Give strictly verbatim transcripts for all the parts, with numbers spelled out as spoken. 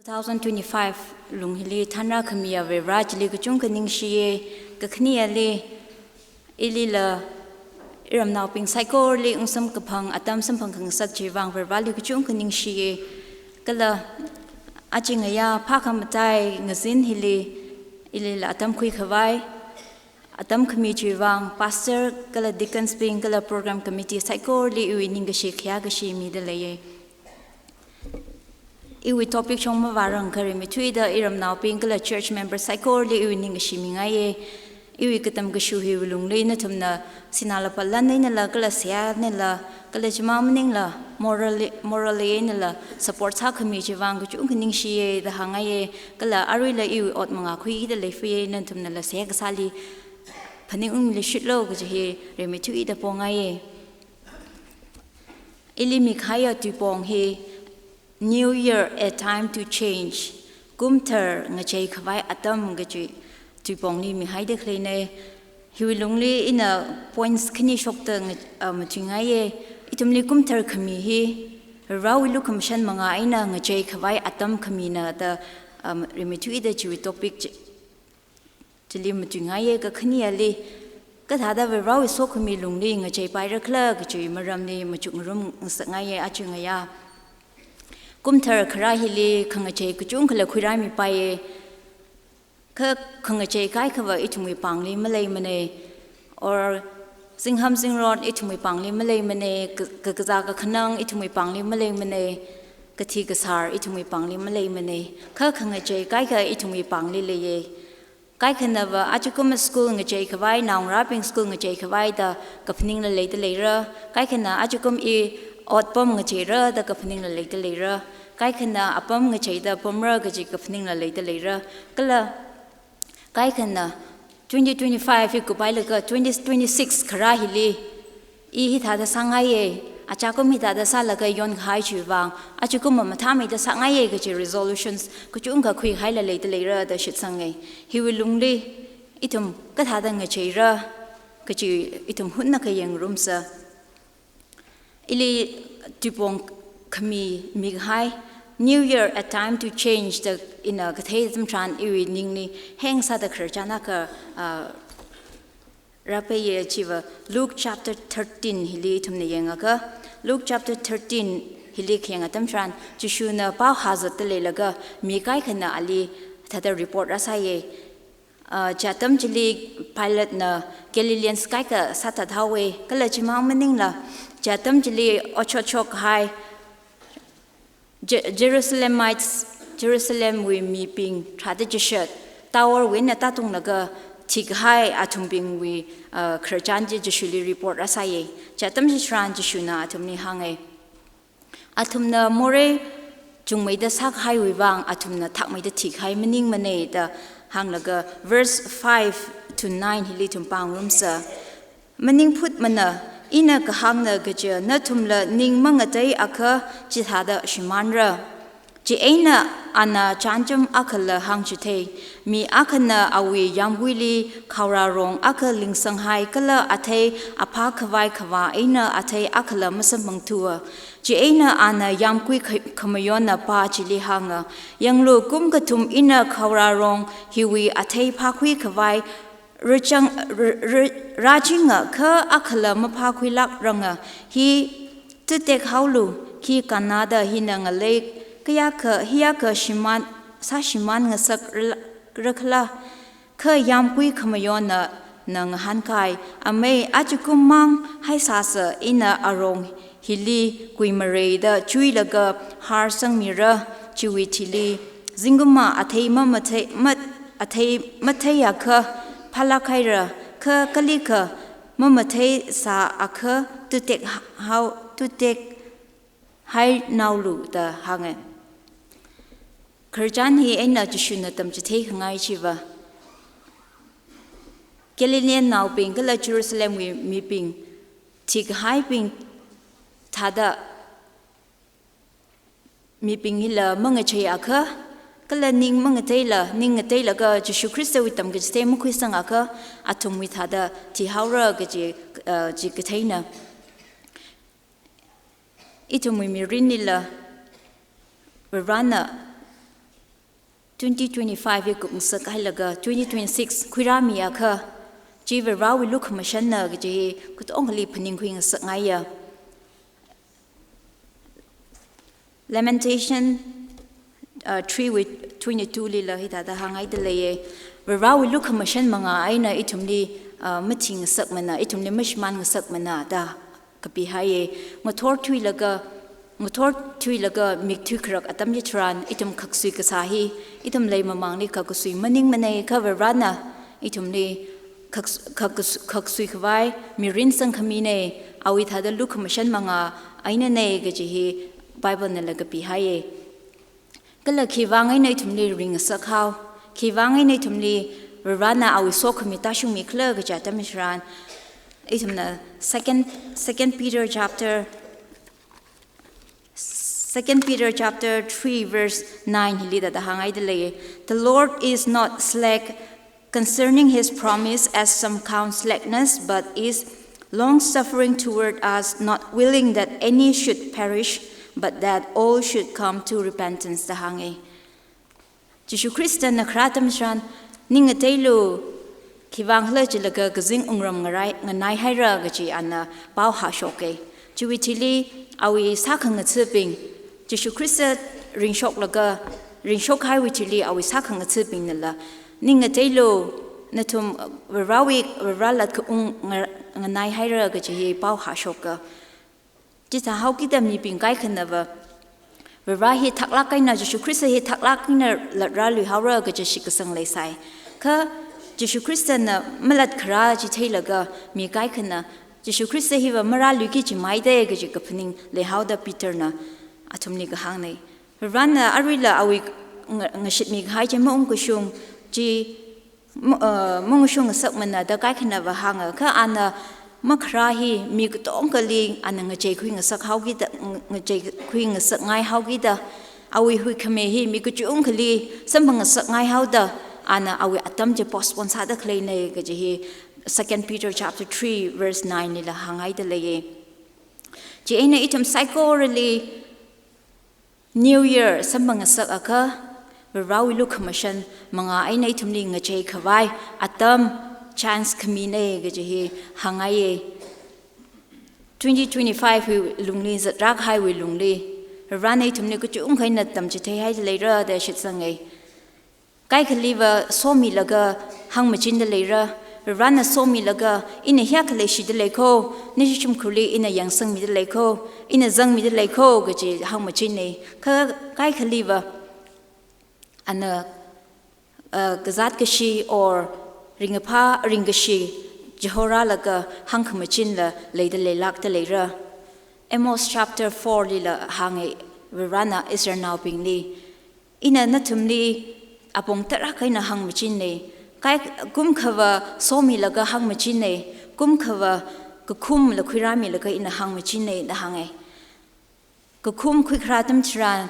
Two thousand twenty-five lung hili thanrā khamiya Varivarā chili kachungkha ningshiya, kakhaneli ilila iramnaobing saikorali ungsamkaphang atam samphang khangasak chiwui vang Varivarāli kachungkha ningshiya. Kala aja ngayā phākhamataiya ngazin hili ilila atam khuikhavai, atam khami chiwui vang pastor kala deacons bing kala program committee saikorali iwui ningkashi khayākashi mida leiya. Iwui topic shong mavārangkha rimeithuida iramnaobing kala church member saikorali iwui ningkashi mingaiya. Iwui katam kashu hiwui lungli nathumna sinā lapa lan einala kala seihā einala kala chimang maningla morally, morally einala support sākhami chiwui vang kachungkha ningshiya da hāngngaiya. Kala aruila iwui ot mangā khuida leifaya, nathumnala seihā kasāli phaningungmilui shitlo kaji hi rimeithuida pongaiya. Ili mikahaiya tuipong hi New Year, a Time to Change, kumthar ngacheikhavai atam kaji tuipongli mihaida khaleina. Hiwui lungli ina points khani shokta nga-, ah, matuingaiya. Ithumli kumthar khami hi Varewui lukhamashan mangā eina ngacheikhavai atam khamina da, um, rimeithuida chiwui topic chi, chili matuingaiya. Kakhaneli kathāda Varewui sokhami lungli ngacheipaira khala kaji maramli machukngarum ngasakngaiya aja ngayā. Kumthar kharā hili khangachei kachungkhala khuirāmipaiya. Kha khangachei kaikhava ithumwui pāngli maleimana. Or zingham zingrot ithumwui pāngli maleimana. Ka-, kakazā kakhanang ithumwui pāngli maleimana. Kathi kasār ithumwui pāngli maleimana. Kha khangachei kaikha ithumwui pāngli leiya. Kaikhanava ajakum school ngacheikhavai, naongarābing school ngacheikhavai da kaphaningla leida leira. Kaikhana ajakum i otpam ngacheira da kaphaningla leida leira. Kaikhana apam ngacheida pamra kaji kaphaningla leida leira. Kala kaikhana twenty twenty-five hi kuphailaga twenty twenty-six kharā hili i hithāda sāngaiya, ajakum hithāda sālaga yonkahai chiwui vang ajakum mamathāmeida sāngaiya kaji resolutions kachungkha khuihaila leida leira da shitsanga. Hiwui lungli ithum kathāda ngacheira kaji ithum hunnakha yangngarumsa. Ili tuipong khami mikahai, New Year, a Time to Change da ina kathei atam tharan iwui ningli heng sāda khararchan akha, ah, rāpaiya. Chiva Luke chapter thirteen hili ithumna yangakha, Luke chapter thirteen hili khayang atam tharan Jishuna pao hāzatda leilaga mi kaikhana ali thāda report rāsāya. Ah, chi atam chili Pilatena Galileans kaikha sāthathaowa, kala chimang maningla chi atam chili otshot shokkahai Je-, Jerusalemites, Jerusalemwui mibing tharāda chishat, towerwui eina tātunglaga thikahai athumbingwui, ah, khararchan chi Jishuli report rāsāya. Chi atam chitharan Jishuna athumli hānga, athumna morei chungmeida sākahaiwui vang athumna thakmeida thikahai maningmana da hānglaga verse five to nine hili ithum pāngarumsa. Maningphutmana, ina kahāngna kaja nathumla ning mangateiakha chithāda shimānra. Chieina ana chānjam akhala hāngchithei. Mi akhana awui yāmguili khaorarong akha lingsanghai kala athei aphākhavai khavā eina athei akhala masamphangthua. Chieina ana yāmgui kha-, khamayonnaopa chili hānga, yanglu, kum kathum ina khaorarong hiwui athei phākhuikhavai rāchang, rā-, rā-, rāchinga kha akhala maphākhuilākranga. Hi tutekhaolu, khi kannada hina ngalei kayākha, hiyākha shimān, sāshimān ngasak ra-, rakhala. Kha yāmgui khamayonna ngahānkai, amei, ajakum mang haisāsa, ina arong hili kuimareida chuilaga hārsangmira, chiwui thili zingkumva athei mamathei, mat-, athei matheiakha phālāk haira, kha kalikha mamatheisāakha tutek hao, tutekhainaolu da hānga. Khararchan hi eina Jishuna tamchithei khangai chiva, Galileannaobing kala Jerusalemwui mibing, thikahaibing thāda mibing hila mangacheiakha, kala ning mangateila, ning ngateilaga Jishu Khristawui tamkachithei makhuisangakha, athumwui thāda thihaora kaji, ah, chi katheina. Ithumwui mirinlila Varivarana Twenty twenty-five hi kupngasak hailaga twenty twenty-six khuirāmiakha, chi Varewui lukhamashanna kaji hi katongali phaningkhui ngasakngaiya. Lamentation, uh, three wui twenty-two lila hithāda hānghaida leiya. Varewui lukhamashan mangā eina ithumli, uh, mathi ngasakmana, ithumli mashimān ngasakmana da kapihaiya. Ngathor thuilaga, ngathor thuilaga mik thuikharak atam chitharan, ithum khaksui kasā hi, ithum leimamangli kha kasui maningmana, kha Varena ithumli khaks-, khaks-, khaksui khavai mirin sangkhamina, awui thāda lukhamashan mangā einana kaji hi Bible nala kapihaiya. Kala khivang eina ithumli ringngasak hao, khivang eina ithumli Varena awui sokhami tāshungmi khala kaja atam chitharan, ithumna second, second Peter chapter, second Peter chapter three verse nine hili hithāda hānghaida leiya. "The Lord is not slack concerning his promise, as some count slackness, but is long-suffering toward us, not willing that any should perish, but that all should come to repentance," da hānga. Jishu Khristana kharā atam chitharan, "Ning ngateilu, khivang khala jilaga kazing wungram ngarai, nganaihaira," kaji ana pao hāshoka. Chiwui thili awui sākhangathabing, Jishu Khrista ringshoklaga, ringshokhaiwui thili awui sākhangathabingnala, "Ning ngateilu, nathum Varewui, Vare latkaung nga-, nganaihaira," kaji hi pao hāshoka. Chithāhaokida mibing kaikhanava Vare hi thaklāk eina, Jishu Khrista hi thaklāk eina latrāluihaora kaja shitkasang leisai. Kha Jishu Khristana malatkharā chi theilaga mi kaikhana, "Jishu Khrista hiva marāluiki jimaida," kaji kaphaning leihaoda Peterna athumli kahāngna. Varena aruila awui nga-, ngashitmi kahai chi maungkashung chi, ma-, uh, maungkashung ngasakmana da kaikhanava hānga, kha ana makharā hi mi katongali ana ngacheikhui ngasak haokida, ng-, ngacheikhui ngasakngai haokida, awui huikhami hi mi kachungkhali samphang ngasakngai haoda, ana awui atam chi postpone sāda khaleina kaji hi Second Peter chapter three verse nine lila hānghaida leiya. Chieina ithum saikorali New Year samphang ngasakakha, Varewui lukhamashan mangā eina ithumli ngachei khavai atam, chance khamina kaji hi hāngngaiya. Twenty twenty-five wui lungli zatrākahaiwui lungli, Varena ithumli kachungkha eina tamchitheihaida leira da shitsanga. Kaikhaliva somilaga hāngmachinda leira, Varena somilaga, "Ina hiyākha leishida lei kho, nashi shimkhurli ina yangsangmida lei kho, ina zangmida lei kho," kaji hāngmachinna. Kha kaikhaliva ana, uh, kazāt kashi or ringkaphā ringkashi chihorālaga hāngkhamachinla leida leilākda leira. Amos chapter four lila hānga Varena Israelnaobingli, "Ina nathumli apong tarākha eina hāngmachinna, kai kumkhava somilaga hāngmachinna, kumkhava kakhumla khuirāmilaga ina hāngmachinna," da hānga. Kakhum khuikharā atam chitharan,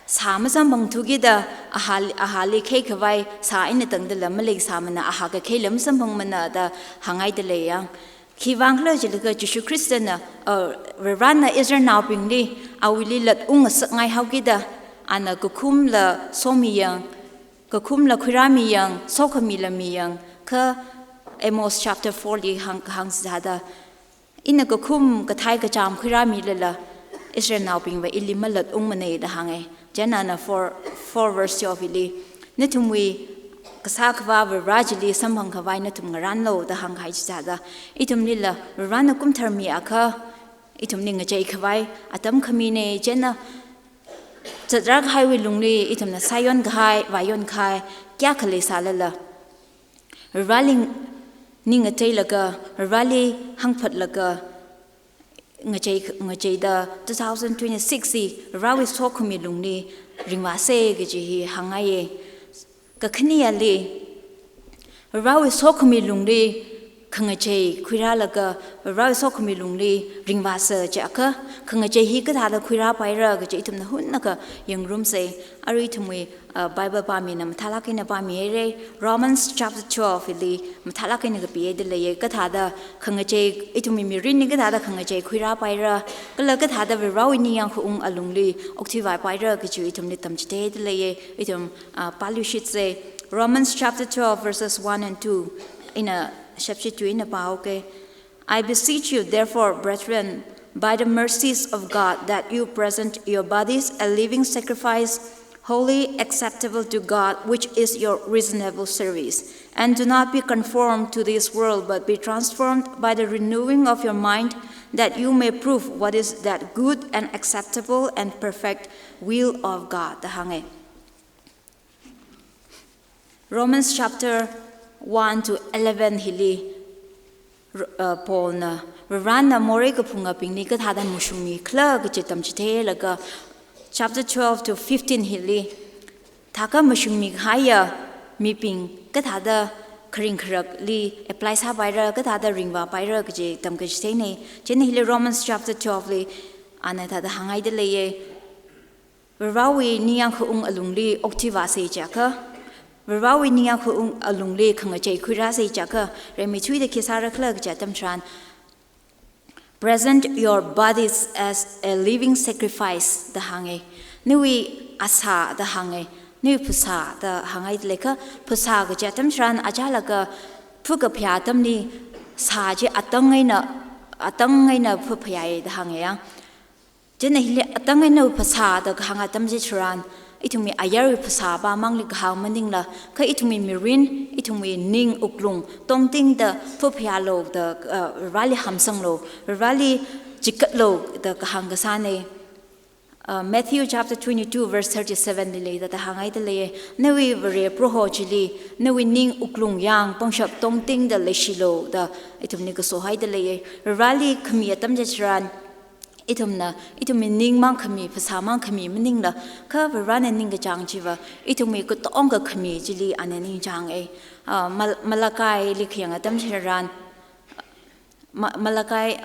sā masamphangthukida ahā, ahāli kheikhavai sā eina tangdala maleisāmana, ahā kakheila masamphangmana da hānghaida leiya. Khivang khala jilaga Jishu Khristana, uh, Varena Israelnaobingli awuili latung ngasakngai haokida, ana kakhumla somiyang, kakhumla khuirāmiyang, sokhamila miyang, kha Amos chapter four li hāng, hāngchithāda, "Ina kakhum kathai kachām khuirāmilala, Israelnaobingva ili malatungmana," da hānga. Chieina ana four, four verse twelve li, "Nathumwui kasā khavā Vare chili samphang khavai nathum ngarānlu," da hāngkahai chithāda, ithumlila Varena kumtharmiakha, ithumli ngachei khavai atam khamina. Chieina zatrākahaiwui lungli ithumna sāyonkahai, vāyonkahai kayākha leisālala, Vareli ning ngateilaga, Vareli hāngphatlaga, ngachei, ngacheida two thousand twenty-six hi Varewui sokhami lungli ringvāsa kaji hi hāngngaiya. Kakhaneli, Varewui sokhami lungli khangachei khuirālaga Varewui sokhami lungli ringvāsa chiakha, khangachei hi kathāda khuirāpaira kaji ithumna hunnakha yangrumsa. Arui ithumwui, uh, Bible pāmina mathālāk eina pāmihaira. Romans chapter twelve li mathālāk eina kapihaida leiya. Kathāda khangachei, ithumwui mirinli kathāda khangachei khuirāpaira, kala kathāda Varewui ningyāng khaung alungli okthuivāpaira kaji ithumli tamchitheida leiya. Ithum, uh, pāluishitsa. Romans chapter twelve verses one and two. Ina shapshi tui eina pāhaoke. I beseech you, therefore, brethren, by the mercies of God, that you present your bodies a living sacrifice, holy, acceptable to God, which is your reasonable service. And do not be conformed to this world, but be transformed by the renewing of your mind, that you may prove what is that good and acceptable and perfect will of God. Da hānga. Romans chapter one to eleven hili, uh, Paulna Varena morei kaphungabingli kathāda mashungmikhala kaji tamchitheilaga, chapter twelve to fifteen hili thākha mashungmikahaiya mibing kathāda kharing kharakli apply sāpaira, kathāda ringvāpaira kaji tamkachitheina. Chieina hili Romans chapter twelve li ana thāda hānghaida leiya. Varewui ningyāng khaung alungli okthuivāsa chiakha, Varewui ningyāng khaung alungli khangachei khuirāsa chiakha, rimeithuida khi sārakhala kaji atam tharan, "Present your bodies as a living sacrifice," da hānga. Nawui asā da hānga, nawui phasā da hānghaida leikha, phasā kaji atam tharan achālakha phukaphayā atamli sā chi atang eina, atang eina phuphayāya da hānga ya. Chieina hili atang eina phasā da kahāng atam chitharan, ithumwui ayarwui phasā pāmangli kahāng maningla, kha ithumwui mirin, ithumwui ning wuklung tongtingda phuphayālu da, uh, Vareli hamsanglu, Vareli chikatlu da kahāng kasāna. Uh, Matthew chapter twenty-two verse thirty-seven li leida thāda hānghaida leiya, "Nawui Vare Proho chili nawui ning wuklung yāng pangshap tongtingda leishilu," da ithumli kasohaida leiya. Vareli khami atam chitharan, ithumna, ithumwui ningmang khami, phasāmang khami maningla, kha Varena ningkachāng chiva ithumwui katonga khami chili ana ningchānga. Ah, Mal-, Malachi li khayang atam chitharan, Ma-, Malachi,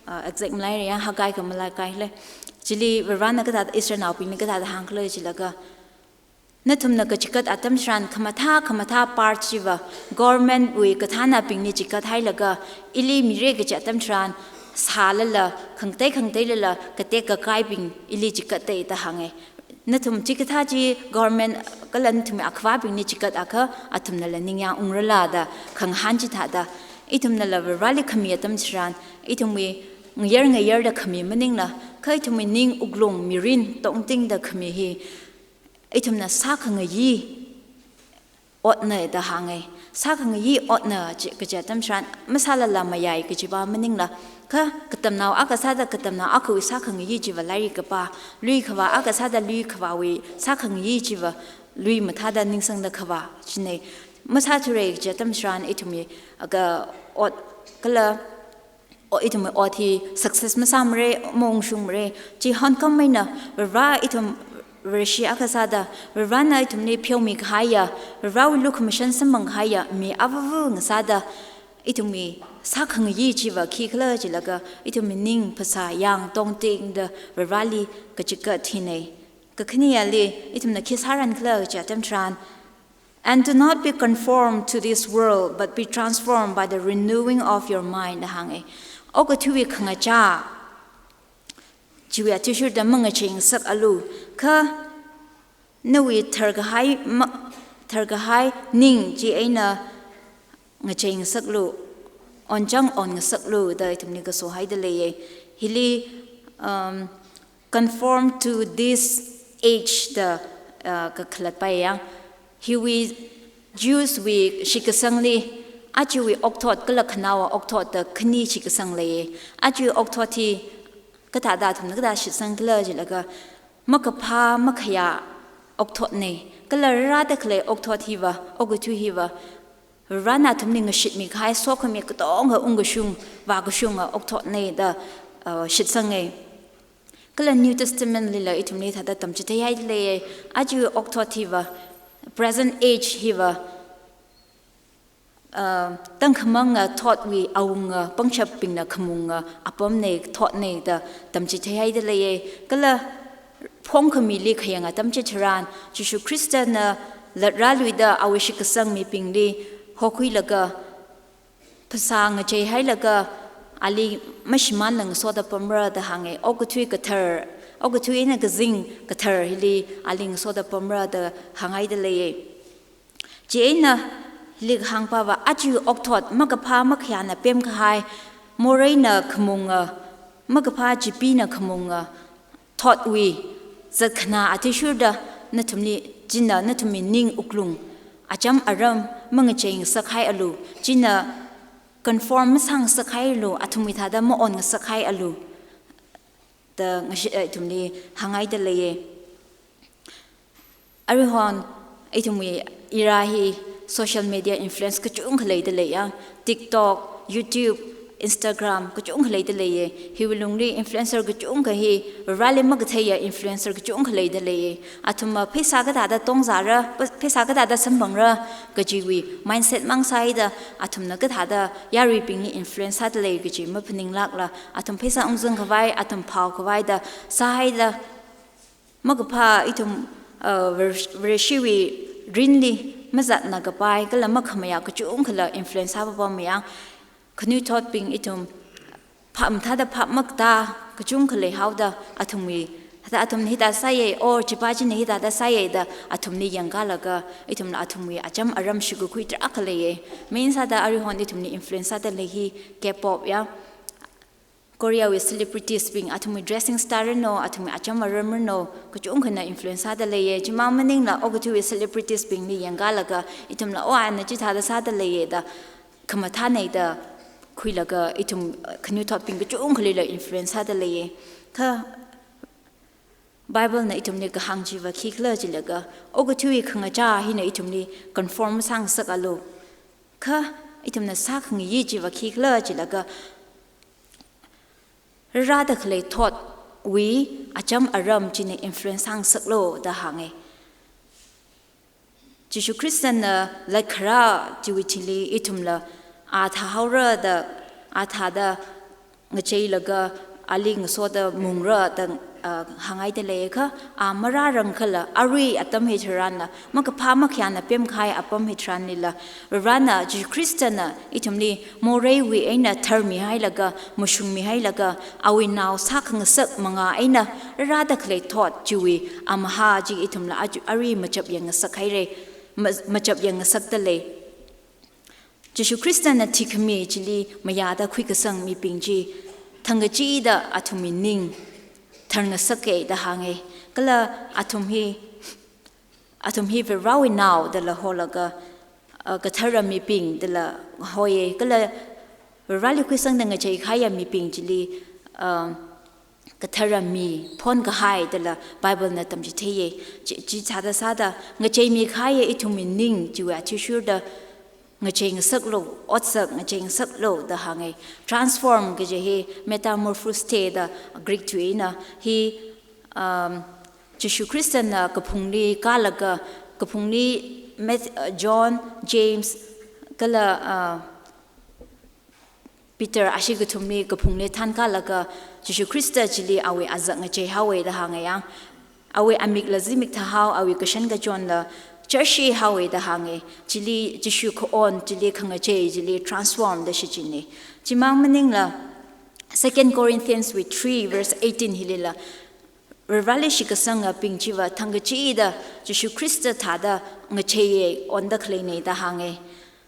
ah, exact malaira ya, Haggai ka Malachi le. Chili Varena kathāda Israelnaobingli kathāda hāngkhala chilaga, nathumna kachikat atam tharan khamathā khamathā part chiva government wui kathānabingli chikathailaga, ili mira kaji atam tharan sālala, khangatei khangateilala, katek kakaibing ili chikata da hānga. Nathum chikathā chi government kala nathumwui akhavābingli chikatakha, athumnala ningyāng ungrala da khangahān chithāda, ithumnala Vareli khami atam tharan, ithumwui ngayar ngayarda khami maningla, kha ithumwui ning wuklung mirin tongtingda khami hi ithumna sākhangayi otna da hānga. Sākhangayi otna chi, kaji atam tharan masālala mayai kajiva maningla, kha katamnao akha sāda katamnao akhawui sākhangayi chiva lairik kapā, lui khavā akha sāda lui khavāwui sākhangayi chiva lui mathāda ningsangda khavā china. Masāthura kaji atam tharan ithumwui aga ot kala o, ithumwui ot hi success masāmara, maungshungmara, chi honkham eina Vare ithum Vareshi akha sāda, Varena ithumli pheomikahaiya, Varewui lukhamashan samphangkahaiya mi avāva ngasāda, ithumwui sākhangayi chiva khikhala chilaga, ithumwui ning phasā yāng tongtingda Vareli kachikat hina. Kakhaneli, ithumna khi sārankhala kaji atam tharan, "And do not be conformed to this world, but be transformed by the renewing of your mind," da hānga. Okathuiwui khangachā chiwui athishurda mangacheisakalu, kha nawui tharkahai ma-, tharkahai ning chi eina ngacheisaklu, onchang onngasaklu da ithumli kasohaida leiya. Hili, um, "Conform to this age," da, uh, kakhalatpai ya. Hiwui Jews wui shitkasangli, ajawui okthot kala khanaowa okthot da khani shitkasang leiya. Ajawui okthot hi kathāda athumna kathāda shitsangkhala chilaga, makaphā makhayā okthotna, kala rārada khalei okthot hiva, okathui hiva, Varena athumli ngashitmikahai sokhami katonga ungkashung, vākashunga okthotna da, uh, shitsanga. Kala New Testament lila ithumli thāda tamchitheihai leiya, ajawui okthot hiva, present age hiva, Uh, tangkhamanga thotwui awunga, pangshapbingna khamunga apamna, thotna da tamchitheihaida leiya. Kala phongkhamili khayang atam chitharan, Jishu Khristana latrāluida awui shitkasang mibingli hokhuilaga, phasā ngacheihailaga, ali mashimānla ngasoda pamra da hānga. Okathui kathar, okathui eina kazing kathar hili ali ngasoda pamra da hānghaida leiya. Chieina hili kahāng pava, aja okthot makaphā makhayāna pemkahai, moreina khamunga, makaphā chipina khamunga thotwui zatkhanā athishurda nathumli, china nathumwui ning wuklung, acham aram mangacheingasakhaialu, china conform masāngasakhaialu, athumwui thāda maonngasakhaialu da ngashi, eh, ithumli hānghaida leiya. Aruihon ithumwui era hi social media influence kachungkha leida leiya. TikTok, YouTube, Instagram kachungkha leida leiya. Hiwui lungli influencer kachungkha hi, Vareli makatheiya influencer kachungkha leida leiya. Athumva pheisā kathāda tongzāra, pheisā kathāda samphangra kajiwui mindset mang sāhaida, athumna kathāda yaruibingli influence sāda lei kaji maphaninglākla, athum pheisā ungzang khavai, athum phao khavai da sāhaida, makaphā ithum, uh, Vare-, Vareshiwui rinli mazatna kapai kala makhamayā kachungkhala influence sāpapam mayang. Khanuithotbing ithum phap mathāda phap makatā kachungkha leihaoda, athumwui, hithā athumna hithā sāya, o chipa china hithāda sāya da athumli yangkalaga, ithumla athumwui acham aram shikakhui tarākha leiya. Main sāda aruihon ithumli influence sāda lei hi K-pop ya, Koreawui celebritiesbing athumwui dressing style rano, athumwui acham aram rano, kachungkhana influence sāda leiya. Chimang maningla okathuiwui celebritiesbingli yangkalaga, ithumla, o ana chithāda sāda leiya da khamathāna da khuilaga, ithum, uh, khanuithotbing kachungkhalila influence sāda leiya. Kha Biblena ithumli kahāng chiva khikhala chilaga, okathuiwui khangachā hina ithumli conform sāngasakalu. Kha ithumna sākhangayi chiva khikhala chilaga, rārada khalei thotwui acham aram china influence sāngasaklu da hānga. Jishu Khristana latkharā chiwui thili ithumla a thāhaora da, a thāda ngacheilaga ali ngasoda mungra da, ah, hānghaida leiakha, a marārangkhala arui atam hitharanla, makaphā makhayāna pemkahai apam hitharanlila, Varena, Jishu Khristana ithumli moreiwui eina tharmihailaga, mashungmihailaga, awui nao sākhangasak manga eina rārada khalei thot chiwui amahā chi ithumla aju-, arui machap yangngasakhaira, ma-, machap yangngasakda lei. Jishu Khristana thikhami chili mayāda khuikasang mibing chi thangkachida athumwui ning tharngasaka da hānga. Kala athum hi, athum hi Varewui nao dala holaga, uh, kathara mibing dala hoya. Kala Vareli khuisangda ngacheikahaiya mibing chili, um, kathara mi phonkahai dala Biblena tamchitheiya. Chi, chithāda sāda ngacheimikahaiya ithumwui ning chiwui athishurda ngacheingasaklu, otsak ngacheingasaklu da hānga. Transform kaji hi metamorphostate da Greek tuina hi, um, Jishu Khristana kaphungli kālaga, kaphungli Math-, uh, John, James, kala, uh, Peter ashi kathumli kaphungli thankālaga, Jishu Khrista chili awui azak ngacheihaowa da hānga yang. Awui amikla zimik thāhao, awui kashankachonla chershi haowa da hānga. Chili Jishu khaon, chili khangachei, chili transform da shichinna. Chimang maningla, Second Corinthians wui three verse eighteen hilila, Vareli shitkasangabing chiva thangkachida Jishu Khrista thāda ngacheiya, onda khaleina da hānga.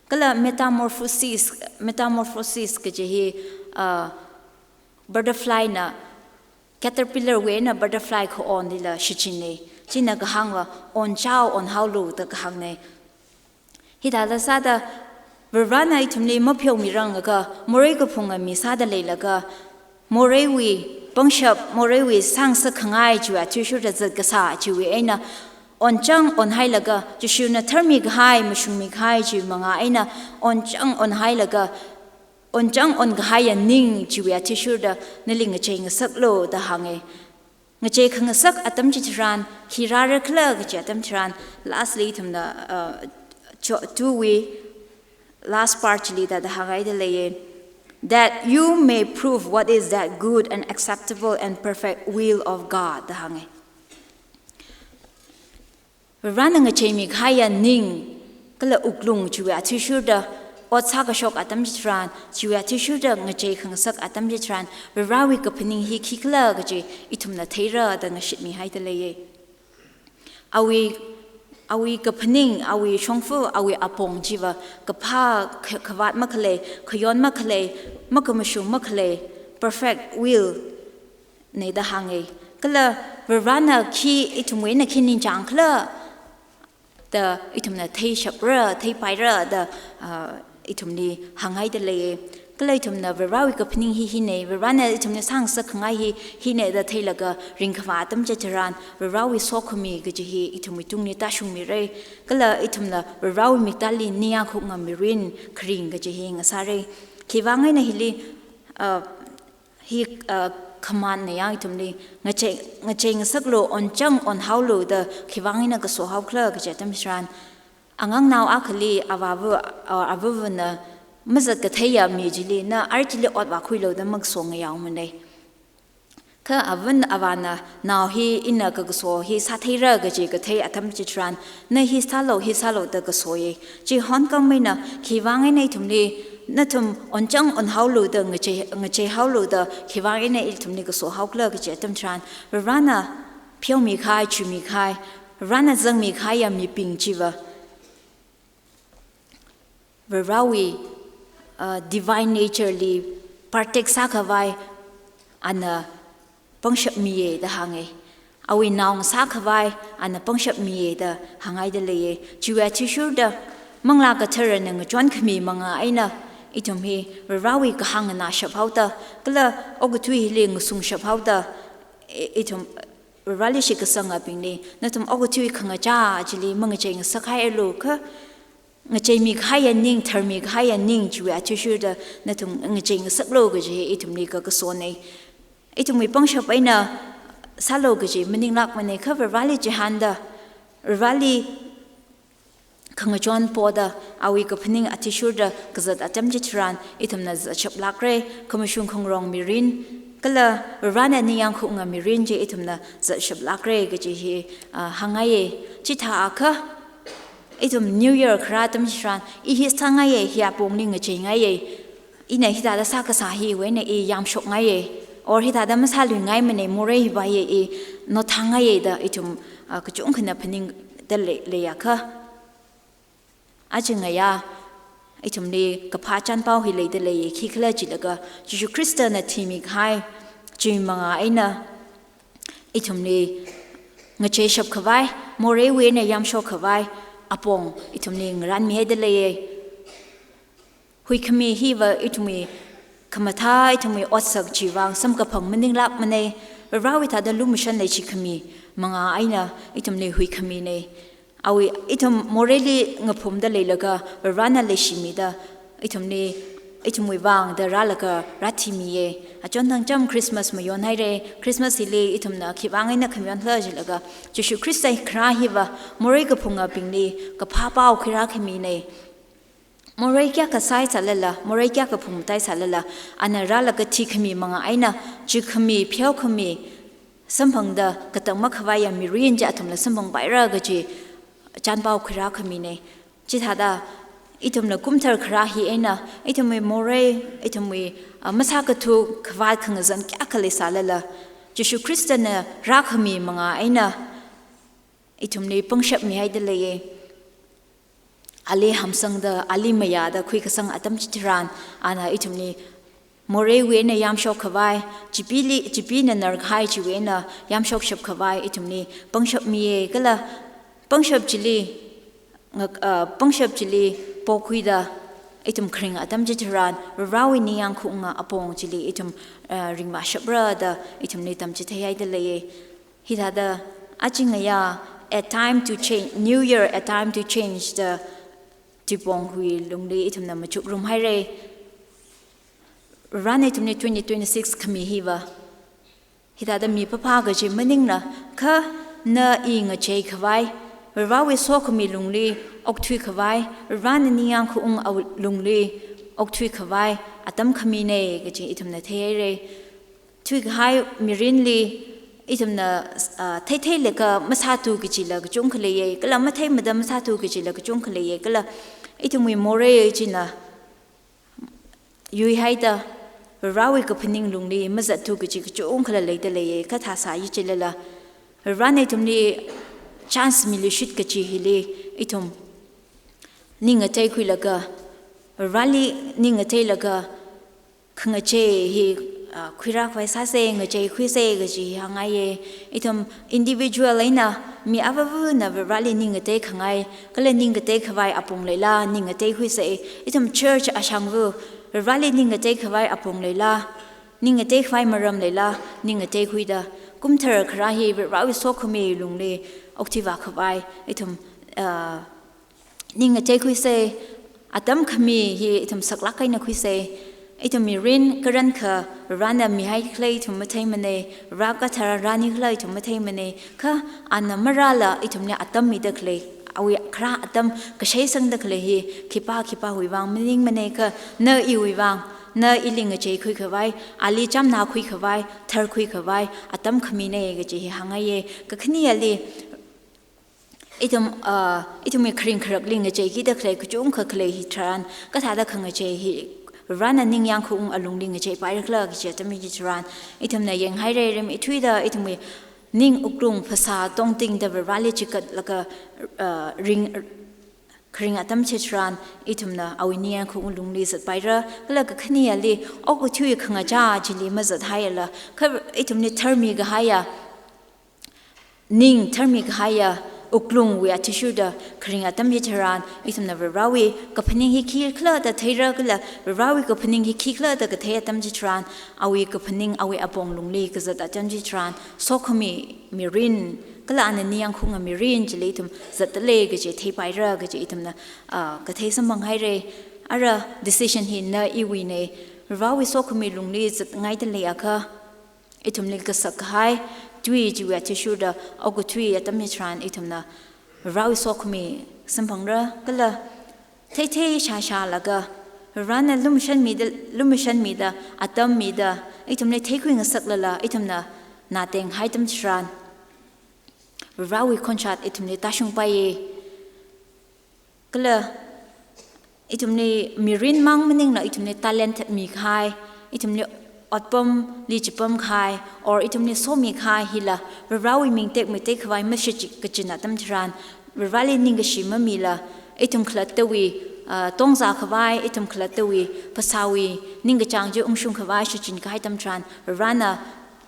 Kala metamorphosis, metamorphosis kaji hi, ah, butterflyna, caterpillarwui eina butterfly khaonlila shichinna. China kahāngva, onchao onhaolu da kahāngna. Hithāda sāda, Varena ithumli mapheomiranglaga, morei kaphunga mi sāda leilaga, moreiwui pangshap, moreiwui sāngasakkhangai chiwui athishurda zatkasā chiwui eina, onchang onhailaga, Jishuna tharmikahai, mashungmikahai chiwui manga eina, onchang onhailaga, onchang onkahaiya ning chiwui athishurda nali ngacheingasaklu da hānga. Ngacheikhangasak atam chitharan, khi rārakhala kaji atam tharan, lastly ithumna, uh, cho-, two wui, last part chili thāda hāngai da leiye, "That you may prove what is that good and acceptable and perfect will of God," da hānge. Varena ngacheimi kahaiya ning kala wuklung chiwui athishurda ot sākashok atam chitharan, chiwui athishurda ngachei khangasak atam chitharan, Varewui kaphaning hi khikhala kaji ithumna theira da ngashitmi haida leiye. Awui, awui kaphaning, awui shongfa, awui apong chiva kaphā, kha-, khavāt makhalei, khayon makhalei, makamashung makhalei, perfect will nei da hānge. Kala Varena khi ithumwui eina khi ningchāng khala da ithumna theishapra, theipaira da, ah, ithumli hāngai da leiye. Kala ithumna Varewui kaphaning hi hi nei, Varena ithumli sāngasak khangai hi hi nei da theilaga ringkhavā atam chitharan, Varewui sokhami kaji hi ithumwui tungli tāshungmire. Kala ithumna Varewui miktāli ningyāngkhup ngamirin kharing kaji hi ngasāre. Khivang eina hili, ah, hi, ah, command na yang ithumli ngachei, ngachei ngasaklu, onchang onhaolu da khivang eina kaso haokhala kaji atam chitharan, angangnao akhali avāva, ah, avāvana mazat katheiya mi chili na ara chili ot vākhuilu da makaso ngayāomanei. Kha avāna, avāna nao hi ina kakaso hi sātheira kaji kathei atam chitharan, na hi sālu, hi sālu da kasoye. Chihon kangmeina khivang eina ithumli, nathum onchang onhaolu da ngachei, ngacheihaolu da khivang eina ithumli kaso haokhala kaji atam chitharan, Varena pheomi kahai, chuimi kahai, Varena zangmi kahaiya mibing chiva Varewui, ah, divine nature li partake sākhavai ana pangshap miye da hānge. Awui naongasā khavai ana pangshap miye da hāngai da leiye. Chiwui athishurda Manglā Katharana ngachon khami manga eina ithum hi Varewui kahāng nganāshap haoda, kala okathui hili ngasungshap haoda, i-, ithum Vareli shitkasangabingli, nathum okathui khangachā chili mangachei ngasak haialu, kha ngacheimi kahaiya ning, tharmi kahaiya ning chiwui athishurda nathum ngachei ngasaklu kaji ithumli kakasonei. Ithumwui pangshap eina sālu kaji maninglākmanei, kha Vareli chihānda, Vareli khangachon poda, awui kaphaning athishurda kazat atam chitharan, ithumna zatshap lākre, khamashung khangarong mirin, kala Varena ningyāngkhup ngamirin chi ithumna zatshap lākre kaji hi, ah, hāngngaiye. Chithākha ithum New Year kharā atam chitharan, i hi sāngaiye, hi apongli ngacheingaiye, ina hithāda sākasā hiwui eina i yamshokngaiye, or hithāda masāluingaimanei, morei hi vāye i nothāngaiye da ithum, ah, kachungkhana phaningda lei, leiakha, aja ngayā ithumli kaphā chānpao hi leida leiye. Khikhala jilaga, Jishu Khristana thimi kahai chi manga eina ithumli ngacheishap khavai, moreiwui eina yamshok khavai apong ithumli ngaranmi haida leiye. Huikhami hiva ithumwui khamathā, ithumwui otsak chiwui samkaphang maninglākmanei. Varewui thāda lumashan leichikhami manga eina ithumli huikhaminei. Awui ithum moreili ngaphumda leilaga, Varena leishimida, ithumli, ithumwui vangda rālaga rāthimiye. Achon thangcham Christmas mayonhaire. Christmas hili ithumna khivang eina khamayon khala jilaga, Jishu Khrista kharā hiva morei kaphungabingli kaphā pao khuirākhaminei. Morei kayākha sāhaisālala, morei kayākha phungmataisālala, ana rālaga thikhami manga eina, chukhami, pheokhami, samphangda katang makhavaiya mirin chi athumla samphangpaira kaji chānpao khuirākhaminei. Chithāda ithumla kumthar kharā hi eina, ithumwui morei, ithumwui, ah, masākathuk khavāt khangazan kayākha leisālala, Jishu Khristana rākhami manga eina ithumli pangshap mihaida leiye. Ali hamsangda, ali mayāda khuikasang atam chitharan, ana ithumli moreiwui eina yamshok khavai, chipili, chipina narkahai chiwui eina yamshokshap khavai ithumli pangshap miye. Kala pangshap chili, ngak-, ah, pangshap chili pokhuida ithum kharing atam chitharan, Varewui ningyāngkhaunga apong chili ithum, ah, ringvāshapra da ithumli tamchitheihaida leiye. Hithāda, aja ngayā, a time to change, New Year, a time to change da tuipongwui lungli ithumna machukrumhaire. Varena ithumli twenty twenty-six khami hiva hithāda mi phāphā kaji maningla, kha na i ngachei khavai, Varivarawui sokhami lungli okthui khavai, Varivarana ningyāng khaung awui lungli okthui khavai atam khamina kaji ithumna theihaira. Thuikahai mirinli ithumna, ah, theitheilaga masāthu kajila kachungkha leiya, kala matheimada masāthu kajila kachungkha leiya, kala ithumwui morei china yuihaida, Varivarawui kaphaning lungli mazatthu kaji kachungkhala leida leiya, kha thāsāya chilala, Varivarana ithumli chance miluishit kaji hili, ithum ning ngateikhuilaga, Varivarali ning ngateilaga, khangachei hi, ah, khuirākhavai sāsa, ngacheikhuisa kaji hi hāngngaiya. Ithum individual eina mi avāvana Varivarali ning ngateikhangai, kala ning ngateikhavai apong leila ning ngateikhuisa. Ithum church ashangva Varivarali ning ngateikhavai apong leila, ning ngateikhavai maram leila ning ngateikhuida, kumthar kharā hi Varivarawui sokhami lungli okthuivā khavai ithum, ah, ning ngateikhuisa, atam khami hi ithum saklāk eina khuisa. Ithum mirin karankha Varivarana mihaikhala ithum matheimana, Varivara kathara rānikhala ithum matheimana, kha ana marāla ithumli atam mida khalei, awui kharā atam kasheisangda khalei hi khipā khipāwui vang maningmana, kha na iwui vang, na ili ngacheikhui khavai, ali chamnakhui khavai, tharkhui khavai atam khamina kaji hi hāngngaiya. Kakhaneli, ithum, ah, ithumwui kharing kharakli ngacheikida khalei kachungkha khalei hitharan, kathāda khangachei hi Varivarana ningyāng khaung alungli ngacheipaira khala kaji atam hitharan, ithumna yanghaira, rimeithuida ithumwui ning wuklung phasā tongtingda Varivarali chikatlaga, ah, ring, kharing atam chitharan, ithumna awui ningyāng khaung lungli zatpaira, kala kakhaneli okathui khangachā chili mazathaiala, kha ithumli tharmi kahaiya, ning tharmi kahaiya wuklungwui athishurda kharing atam hitharan, ithumna Varivarawui kaphaning hi khikhala da theira, kala Varivarawui kaphaning hi khikhala da kathei atam chitharan, awui kaphaning, awui apong lungli kazat atam chitharan, sokhami mirin, kala ana ningyāng khaunga mirin chili ithum zatda lei kaji theipaira kaji ithumna, ah, kathei samphanghaira. Ara decision hi na iwuina, Varivarawui sokhami lungli zatngaida leiakha, ithumli kasak kahai tui chiwui athishurda okathui atam hitharan ithumna Varivarawui sokhami samphangra, kala theithei shāshālaga, Varivarana lumashanmida, lumashanmida, atam mida, ithumli theikhui ngasaklala, ithumna natenghai atam chitharan, Varivarawui khonshat ithumli tāshungpaiya. Kala ithumli mirin mang maningla ithumli talent mikahai, ithumli otpamli chipamkahai, or ithumli somikahai hila, Varivarawui ming tekmatei khavai mashichin kachin atam chitharan, Varivarali ningkashi mamila, ithum khalattawui, ah, tongzā khavai, ithum khalattawui phasāwui ningkachāng chi ungshung khavai shichin kahai atam chitharan, Varivarana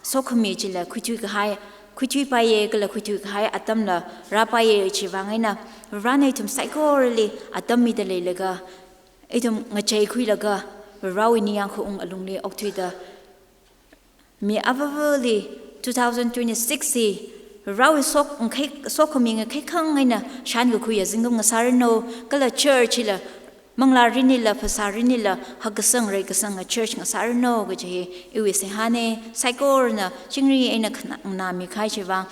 sokhami chila khuithui kahai, khuithuipaiya, kala khuithui kahai atamla rāpaiya. Chiwui vang eina Varivarana ithum saikorali atam mida leilaga, ithum ngacheikhuilaga, Varivarawui ningyāng khaung alungli okthuida, mi avāvali two thousand twenty-six hi Varivarawui sok ngakhei, sokhami ngakheikhang eina shānkakhuiya zingkum ngasāranu, kala church hila manglā mirinlila, phasā mirinlila hakkasang reikasanga church ngasāranu kaji hi iwui seihāna. Saikorana chingri eina khanā, nganāmikahai chiwui vang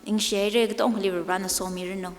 ningshihaira, katongali Varivarana somiranu.